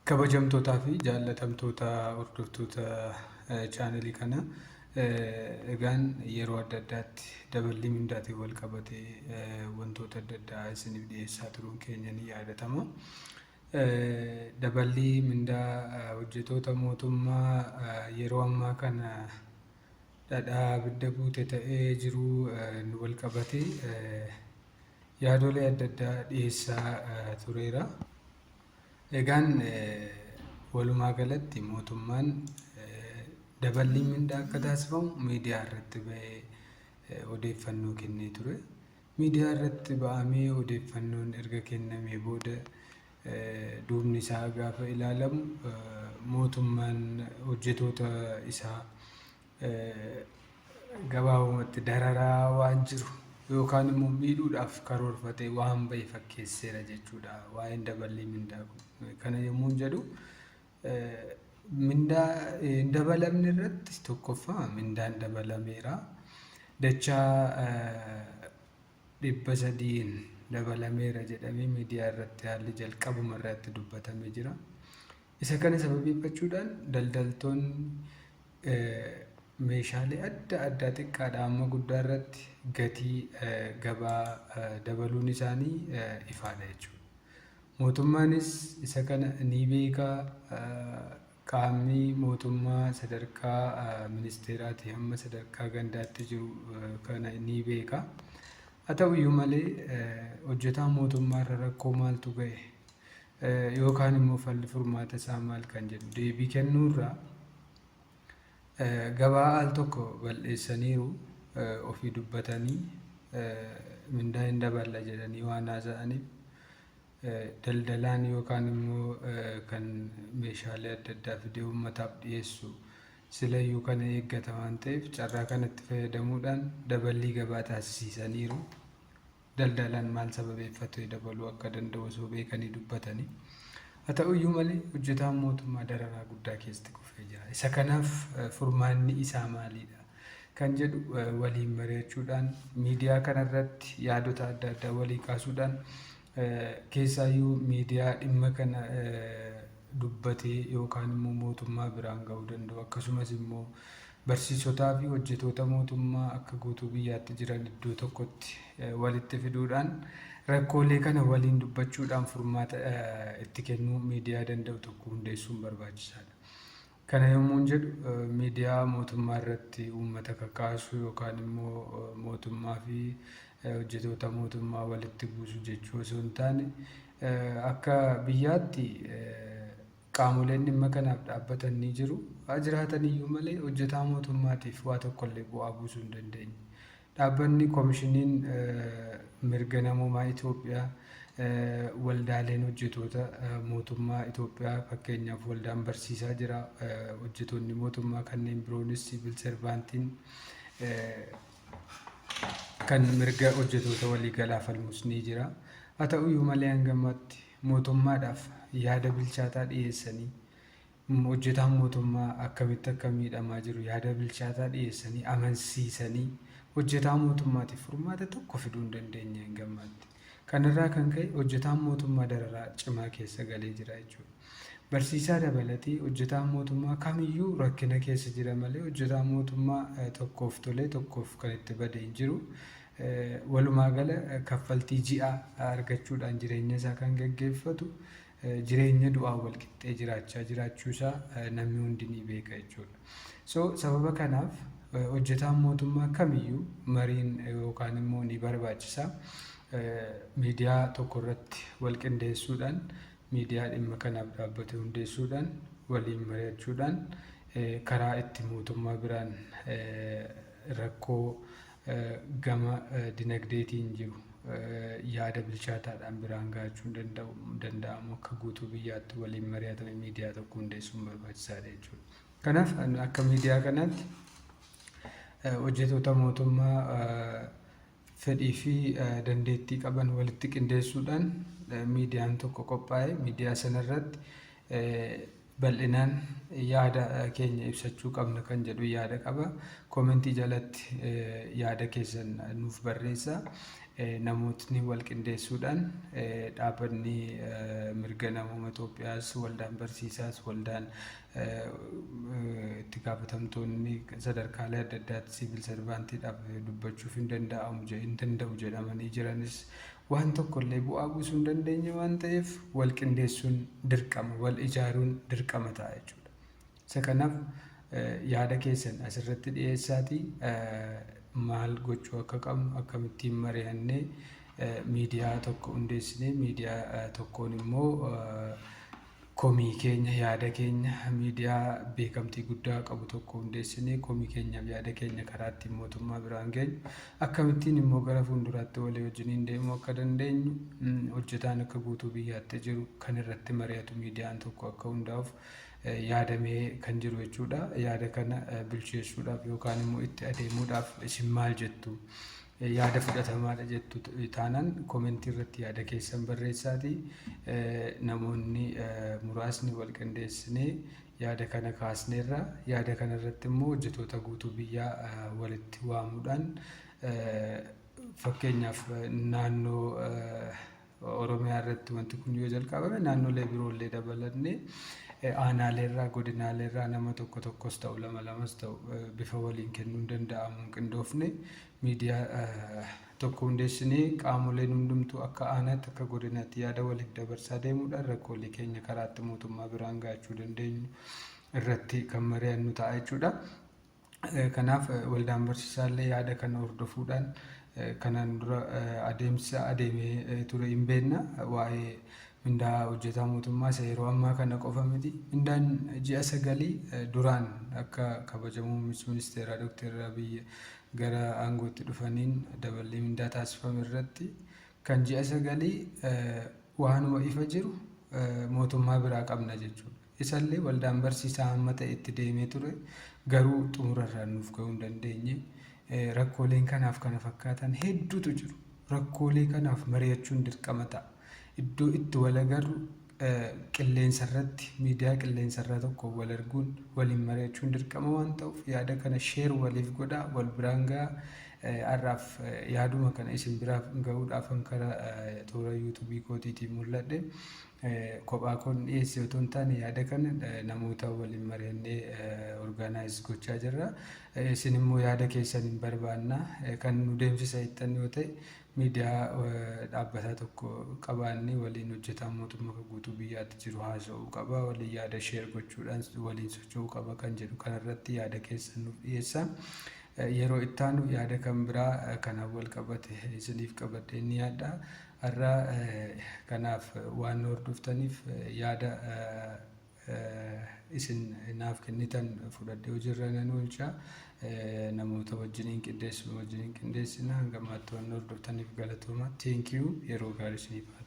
Kabajamtootaa fi jaallatamtoota hordoftoota chaanelii kanaa, egaan yeroo adda addaatti daballii mindaatiin wal qabatee wantoota adda addaa isiniif dhiyeessaa turuun keenya ni yaadatama. Daballii mindaa hojjetoota mootummaa yeroo ammaa kana dhadhaa abidda buute ta'ee jiru wal qabatee yaadolee adda addaa dhiyeessaa tureera. Egaan walumaa galatti mootummaan daballiin mindaa akka taasifamu miidiyaa irratti ba'ee odeeffannoo kennee ture. Miidiyaa irratti ba'amee odeeffannoon erga kennamee booda duubni isaa gaafa ilaalamu mootummaan hojjetoota isaa gabaabumatti dararaa waan jiru yookaan immoo miidhuudhaaf karoorfatee waan bahe fakkeesseera jechuudha waa'een daballii mindaa kun. Kana yommuu jedhu, mindaa hin dabalamne irratti, tokkoffaa mindaan dabalameera. Dachaa 300n dabalameera jedhamee miidiyaa irratti haalli jalqabuma irratti dubbatamee jira. Isa kana sababeeffachuudhaan daldaltoonni meeshaalee adda addaa xiqqaadhaa hamma guddaa irratti gatii gabaa dabaluun isaanii ifaadha jechuudha. Mootummaanis isa kana ni beeka. Qaamni mootummaa sadarkaa ministeeraatii hamma sadarkaa gandaatti jiru kana ni beeka. Haa ta'uyyuu malee, hojjetaa mootummaa irra rakkoo maaltu ga'e yookaan immoo falli furmaata isaa maal kan jedhu deebii kennuurraa gabaa al tokko bal'eessaniiru. Ofii dubbatanii mindaa hin daballa jedhanii waan haasa'aniif, daldalaan yookaan immoo kan meeshaalee adda addaa fidee uummataaf dhiyeessu silayyuu kana eeggata waan ta'eef, carraa kanatti fayyadamuudhaan daballii gabaa taasisiisaniiru. Daldalaan maal sababeeffatee dabaluu akka danda'u osoo beekanii dubbatanii. Haa ta'uyyuu malee, hojjetaan mootummaa dararaa guddaa keessatti kufee jira. Isa kanaaf furmaanni isaa maalidha kan jedhu waliin mari'achuudhaan, miidiyaa kanarratti yaadota adda addaa walii kaasuudhaan, keessaayyuu miidiyaa dhimma kana dubbatee yookaan immoo mootummaa biraan ga'uu danda'u, akkasumas immoo barsiisotaa fi hojjetoota mootummaa akka guutuu biyyaatti jiran iddoo tokkotti walitti fiduudhaan, rakkoolee kana waliin dubbachuudhaan furmaata itti kennuu miidiyaa danda'u tokko hundeessuun barbaachisaadha. Kana yommuun jedhu, miidiyaa mootummaa irratti uummata kakaasu yookaan immoo mootummaa fi hojjetoota mootummaa walitti buusu jechuu osoo hin taane, akka biyyaatti qaamoleen dhimma kanaaf dhaabbatan ni jiru. Haa jiraatan iyyuu malee, hojjetaa mootummaatiif waa tokkollee bu'aa buusuu hin dandeenye. Dhaabbanni Komishiniin Mirga Namoomaa Itoophiyaa, waldaaleen hojjetoota mootummaa Itoophiyaa, fakkeenyaaf waldaan barsiisaa jira, hojjetoonni mootummaa kanneen biroonis, siivil servaantiin kan mirga hojjetoota waliigalaa falmus ni jira. Haa ta'uyyuu malee, hanga ammaatti mootummaadhaaf yaada bilchaataa dhiyeessanii, hojjetaan mootummaa akkamitti akka miidhamaa jiru yaada bilchaataa dhiyeessanii amansiisanii hojjetaa mootummaatiif furmaata tokko fiduu hin dandeenye hanga ammaatti. Kanarraa kan ka'e hojjetaan mootummaa dararaa cimaa keessa galee jira jechuudha. Barsiisaa dabalatee hojjetaan mootummaa kamiyyuu rakkina keessa jira malee, hojjetaan mootummaa tokkoof tolee tokkoof kan itti bade hin jiru. Walumaa gala kaffaltii ji'aa argachuudhaan jireenya isaa kan gaggeeffatu jireenya du'aan wal qixxee jiraachaa jiraachuu isaa namni hundi ni beeka jechuudha. So sababa kanaaf hojjetaan mootummaa kamiyyuu mariin yookaan immoo ni barbaachisa. Miidiyaa tokko irratti wal qindeessuudhaan, miidiyaa dhimma kanaaf dhaabbate hundeessuudhaan, waliin mari'achuudhaan, karaa itti mootummaa biraan rakkoo gama dinagdeetiin jiru yaada bilchaataadhaan biraan gahachuun danda'amu akka guutuu biyyaatti waliin mari'atame miidiyaa tokko hundeessuun barbaachisaadha jechuudha. Kanaaf akka miidiyaa kanaatti hojjetoota mootummaa fedhii fi dandeettii qaban walitti qindeessuudhaan miidiyaan tokko qophaa'e, miidiyaa sanarratti bal'inaan yaada keenya ibsachuu qabna kan jedhu yaada qaba. Koomentii jalatti yaada keessan nuuf barreessaa. Namootni wal qindeessuudhaan dhaabbanni mirga namooma Itoophiyaas, waldaan barsiisaas, waldaan itti gaafatamtoonni sadarkaalee adda addaatti siivil sarvaantiidhaaf dubbachuuf hin danda'amu hin danda'u jedhamanii jiranis waan tokkollee bu'aa buusuu hin dandeenye waan ta'eef, wal qindeessuun dirqama, wal ijaaruun dirqama ta'a jechuudha. Isa kanaaf yaada keessan asirratti dhiyeessaatii, maal gochuu akka qabnu, akkamittiin mari'annee miidiyaa tokko hundeessinee, miidiyaa tokkoon immoo komii keenya, yaada keenya, miidiyaa beekamtii guddaa qabu tokko hundeessinee komii keenyaaf yaada keenya karaa ittiin mootummaa biraan geenyu, akkamittiin immoo gara fuulduraatti walii wajjiniin deemuu akka dandeenyu, hojjetaan akka guutuu biyyaatti jiru kan irratti mari'atu miidiyaan tokko akka hundaa'uuf yaadamee kan jiru jechuudha. Yaada kana bilcheessuudhaaf yookaan immoo itti adeemuudhaaf isin maal jettu? Yaada fudhatamaadha jettu taanaan comment irratti yaada keessan barreessaatii, namoonni muraasni wal qindeessinee yaada kana kaasneerra. Yaada kana irratti immoo hojjetoota guutuu biyyaa walitti waamuudhaan, fakkeenyaaf naannoo Oromiyaa irratti wanti kun yoo jalqabame, naannolee biroollee dabalannee aanaaleerraa, godinaaleerraa nama tokko tokkos ta'u, lama lamas ta'u, bifa waliin kennuun danda'amuun qindoofne miidiyaa tokko hundeessinee, qaamoleen hundumtuu akka aanaatti, akka godinaatti yaada waliif dabarsaa deemuudhaan rakkoolee keenya karaatti mootummaa biraan gahachuu dandeenyu irratti kan mari'annu ta'a jechuudha. Kanaaf waldaan barsiisaallee yaada kana hordofuudhaan, kanaan dura adeemsa adeemee ture hin beekna. Waa'ee mindaa hojjetaa mootummaa isa yeroo ammaa kana qofa miti. Mindaan ji'a 9 duraan akka kabajamuu muummichi ministeeraa Dr. Abiy gara aangootti dhufaniin daballii mindaa taasifame irratti kan ji'a 9 waanuma ifa jiru mootummaa biraa qabna jechuudha. Isallee waldaan barsiisaa hamma ta'e itti deemee ture, garuu xumurarraan nuuf gahuu hin dandeenye. Rakkooleen kanaaf kana fakkaatan hedduutu jiru. Rakkoolee kanaaf mari'achuun dirqama ta'a. Iddoo itti wal agarru qilleensarratti, miidiyaa qilleensarraa tokko wal arguun waliin mari'achuun dirqama waan ta'uuf, yaada kana share waliif godhaa, wal biraan gahaa. Har'aaf yaaduma kana isin biraaf gahuudhaafan karaa toora YouTube kootiitiin mul'adhe. Kophaa koon dhiyeesse otoo hin taane, yaada kana namoota waliin mari'annee organize gochaa jirra. Isin immoo yaada keessan hin barbaanna. Kan nu deemsisa jettan yoo ta'e, miidiyaa dhaabbataa tokko qabaannee waliin hojjetaan mootummaa kan guutuu biyyaatti jiru haasa'uu qaba. Waliin yaada share gochuudhaan waliin socho'uu qaba kan jedhu kanarratti yaada keessan nuuf dhiyeessa. Yeroo ittaanu yaada kan biraa kanaan wal qabate isiniif qabadhee ni yaadha. Har'a kanaaf waan nu hordoftaniif, yaada isin naaf kennitan fudhadhee hojiirra nan oolcha. Namoota wajjiniin qindeessina. Hanga ammaatti waan nu hordoftaniif galatooma. Thank you. Yeroo gaarii isiniif haa ta'u.